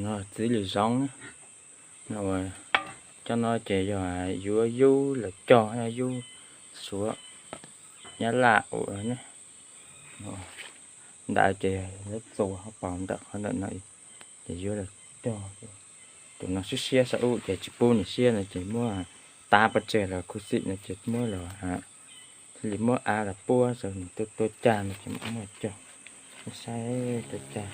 No txiv lws zoov na. Cov no ces yog yuav yub los cog, yub Suav Nyab Laj ua ne. Ntawd ces lawv txua hauv paus ntawm qhov ntawm no ces yuav los cog. Tus no siab siab saum ub ces tsis pub nws siab no ces muab tab pov tseg los khuv xim no ces muab los, thiaj li muab av los puab rau nws tuaj tuaj cag no ces muab cog, muab saib tuaj cag.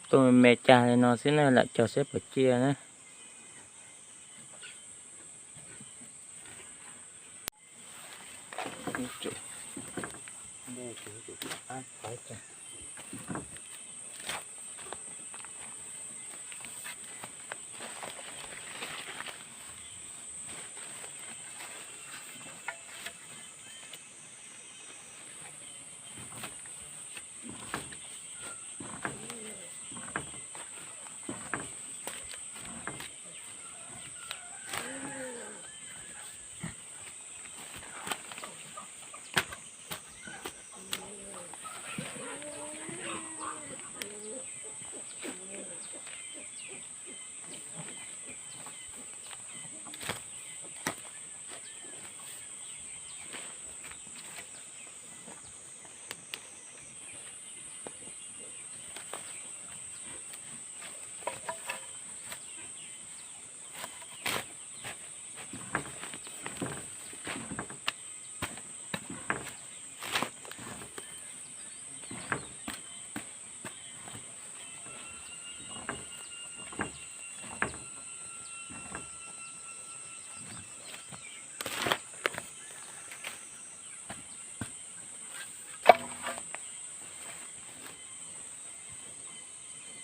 Tuaj me me cag li no xwb na, lam cog seb puas ciaj na.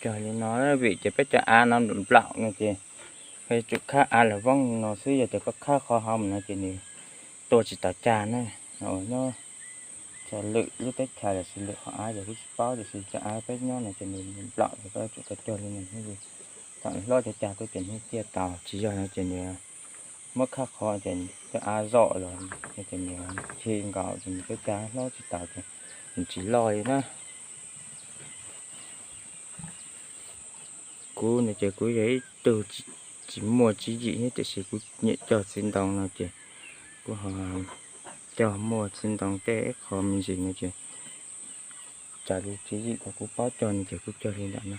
Cog li no vim ces peb cov av no nplaum no ces tsum khab av los voob no xwb, yog tias koj khab qhov hauv no ces nws tua tsis tau cag na. Nyob txog lwm lub teb chaws los sis lwm qhov av ces kuv tsis paub, tiam sis cov av peb nyob no ces nws nplaum ces koj tsum tau cog li no thiaj li tau hlob cov cag tuaj ces nws ciaj tau, tsis yog no ces nws muab khab qhov ces cov av zom los ces nws khi nkaus ces nws cov cag hlob tsis tau ces nws tsis loj li na. Kuv no ces kuv yog ib tug tsis muaj tswv yim thiab tiam sis kuv nyiam cog txiv ntoo no ces kuv ho cog muaj txiv ntoo tej ib qho me ntsis no ces raws li tswv yim kom kuv paub cog no ces kuv cog li ntawm no.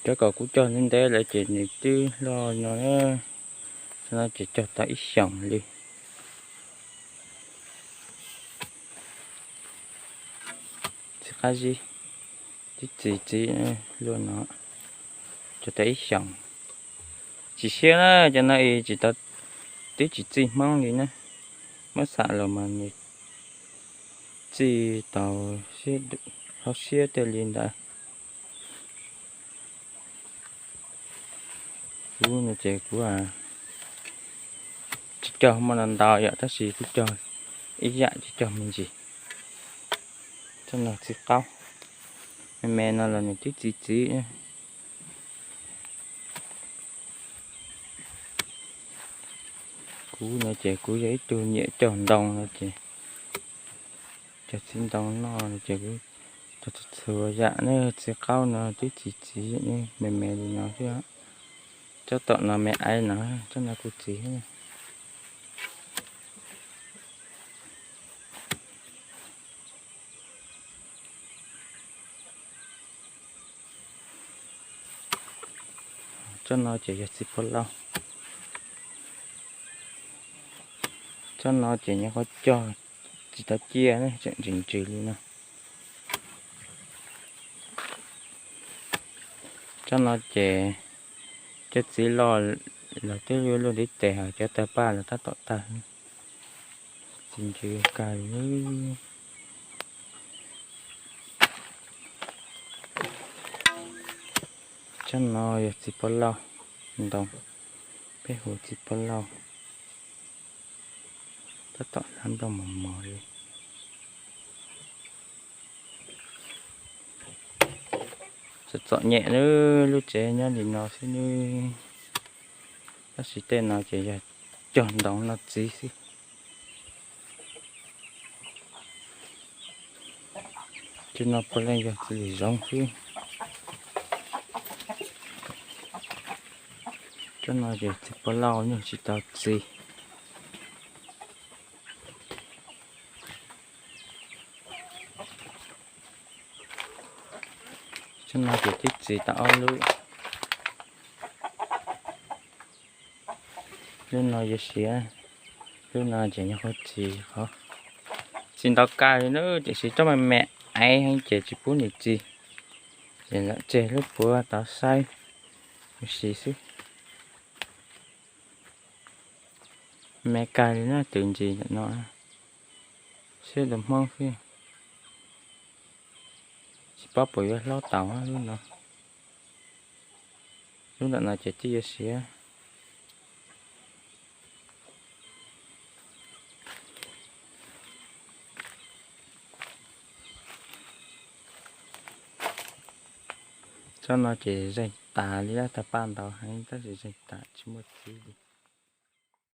Cov kom kuv cog ntev ntev lawm ces nws twb loj no, no ces cog tau ib xyoos li. Txiv qab zib, tib txiv txiv luaj no, cog tau ib xyoos. Tsis siab na, cov no es tsis tau, twb tsis txi hmoob li na. Muab xam los mas nws txi tau hauv siab tej li ntawd. Kuv no ces kuv tsis cog muaj ntau ntau yom, tab sis kuv cog ib yam tsis cog me ntsis. Tsob no txiv qaub, me me no los nws twb txi txiv. Kuv no ces kuv yog ib tug nyiam cog ntoo no ces cog txiv ntoo noj no ces kuv cog txhua txhua yam ne. Txiv qaub no twb txi txiv ne, me me li no xwb. Tsob tom no me aiv no, tsob no kuj txiv. Tsob no ces yog txiv phuam lauj. Tsob no ces nyuam qhuav cog tsis tau ciaj, tseem ntsis ntsis li no. Tsob no ces cov txiv loj los twb yuav luaj ntiv tes, hos cov tawg paj los tab tom tawg. Txiv ntsis kawg li. Tsob no yog txiv paj lauj, ntoo, peb hu txiv paj lauj. Tab tom hnab nplooj mos mos li. Txom txom nyem nawb, lub tsev nyob li no xwb nawb. Tab sis tej no ces yog cog ntoo noj txiv xwb. Tej no puav leej yog txiv lws zoov xwb. Tsob no ces txiv paj lauj nyuag tsis tau txiv. Tsob no ces twb txiv tau ob lub. Lub no yuav siav, lub no ces nyuag qhuav txiv qhov. Txiv ntau kawg li na, tiam sis tsob me me aiv heev ces tsis pub nws txiv. Ces lam tseg lub puav tod saib ua si xwb. Me kawg li na, tus ntsis ntawm no siab dua Hmoob xwb. Tsis paub puas yuav hlob taus lub no. Lub ntawm no ces twb yuav siav. Tsob no ces zeeg tas li, tawg paj ntau heev tab sis zeeg tas tsis muaj txiv li.